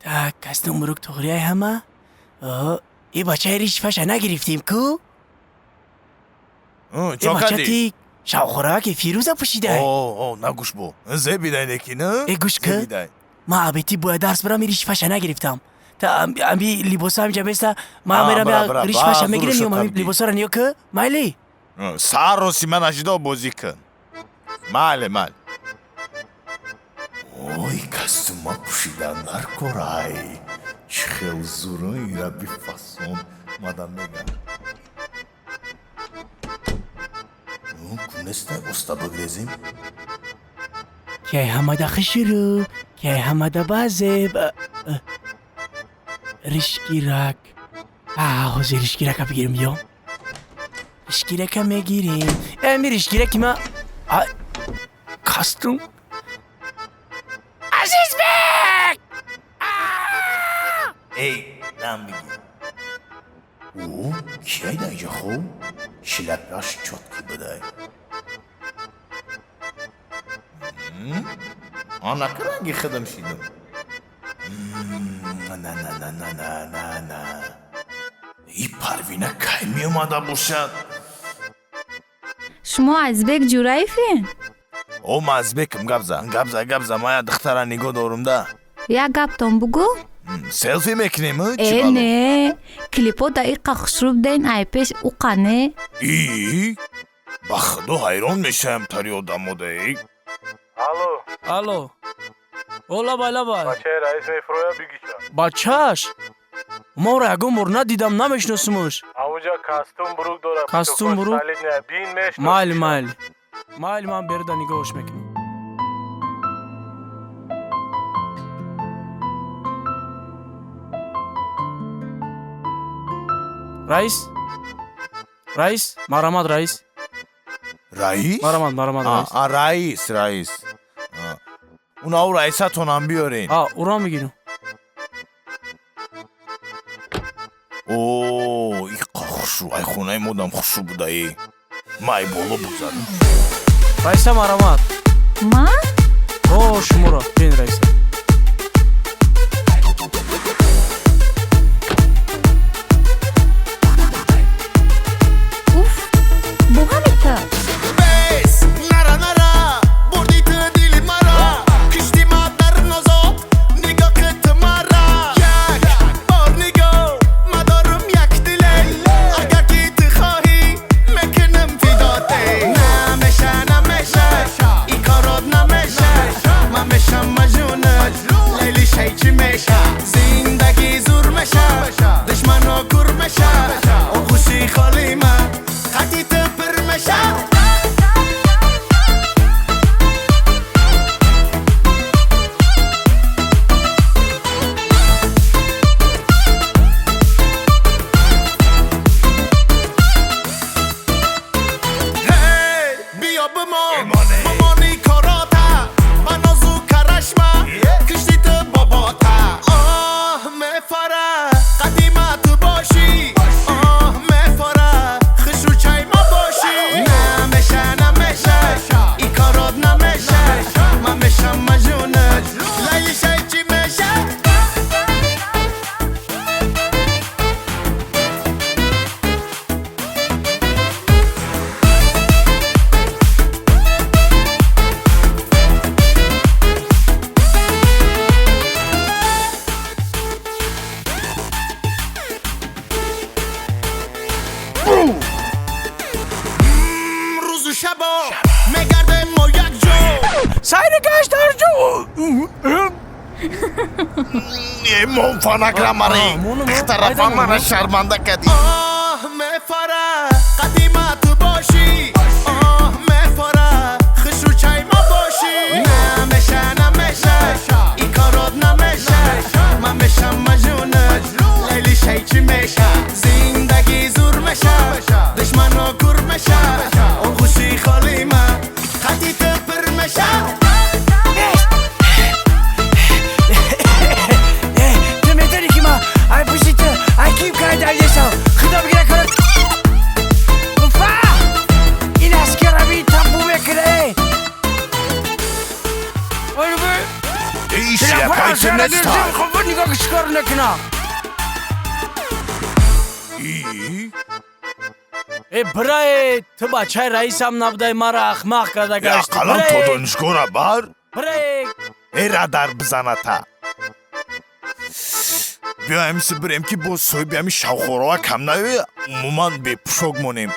Так, костюм бурук туғрияй ҳама. И бачаи ришфаша нагирифтем ку? Чо бача кардӣ? ти шавхӯраки фирӯза пӯшидай. О, нагӯш бо. Зебидай лекин, Э, гӯш кӣ? Зебидай. Ман абети бояд дарс барам, и ришфаша нагирифтам. Та ами либоса ҳамҷа беста, ман А, мерам бра, бра, ришфаша ба, мегирем, зурушо меом ами кардӣ. либосаро ниё кӣ? Майли? Сарроси ман ажидо бозӣ кун. Майли, майли. Ой, костюма пӯшидан дар корай. Чӣ хел зуру ира бифасон. Мадам мегам. Кунестай оста бигрезем? Кай ҳамада хушрӯ, кай ҳамада базеб. Ришгирак. Ҳозир ришгирака бигирем биё. Ришгирака мегирем. Ми ришгираки ма. Костюм. Азизбек! Эй, дам бигир. О, кияй дар инҷа хоб? Шилапаш чотки будай. Анаки ранги худам шидам. На, на, на, на, на, на, на. И Парвина кай меомада бошад? Шумо Азизбек Ҷураевен? О, ман Азизбекам, гап зан, гап зан, гап зан, ман як духтара нигоҳ дорум да. Як гаптон бугӯ? Селфи мекунем, чӣ Э, бало? не, клипо да иқа хушрӯ буден, ай пеш уқа не. И, ба худо ҳайрон мешавам тари одамо да, э. Алло. Алло. О, лабай, лабай. Бачаи раис мефуроя, бигиша. Бачаш? Моро ягон бор надидам, намешиносумуш. Ҳамунҷа костюм бурук дорад. Костюм бурук? Солидная, бин мешинос. Майли, майли. Майли, ман беруда нигоҳш мекунам. Раис? Раис? Марамад, раис. Раис? Марамад, марамад, раис. Раис, раис. Унау раисатонам биёрен. Уро мегирам. О, иқа хушу, ай хонаи модам хушу будаи. Май боло бузадам. Раиса, марамад. Ман? О, шуморо. Бин, раиса. Уф, бо ҳамита. Бес, нара, нара, бурди ту дили мара. Кишти ма дар нозот, нигоҳ ки ту мара. Як бор нигоҳ, ма дорум як диле. Агар ки ту хоҳӣ, мекунам фидоте. Намеша, намеша, и корот намеша. Ма мешам маҷнунат, Лейли шайчи меша. Зиндагӣ зур меша, душмано кур меша. Оғӯши холи ма, қадди ту пур меша. Hey, биё бимон, мамони корота, ба нозу карашма, кишти ту бобота. Оҳ, мефара, қадима ту бошӣ. Оҳ, мефара, хушрӯ чайма бошӣ. Намеша, намеша, и корот намеша. Ман мешам маҷнунат, Лайли шайчи меша. Рӯзу шабо мегардем мо якҷо. Сайри гашт дар ҷо. Мон фонограммаре. Мону, мону, Духтарафа айда, мону. мара шарманда кардӣ. Оҳ, мефара, қадима ту бошӣ. Оҳ, мефара, хушрӯ чайма бошӣ. Намеша, намеша, и корот намеша. Ман мешам маҷнунат, Лайли шайчи меша. Зиндагӣ зур меша, душмано кур меша. Оғӯши холи ма, қадди ту пур меша. Ту медонӣ ки ман ай пушти ту, ай ким кай давидесам. Худо бигира кора. Хоб нигоҳ ки чикор мекуна. И? Э, бирае, ту бачаи раисам набудай, мара ахмақ карда гашти. Ақаллан то донишгоҳра бар. Бирае. Э, радар бизаната. Биё, ҳамиса бирем, ки боз соҳиби ҳами шавхорова кам наёя, умуман бепӯшок монем.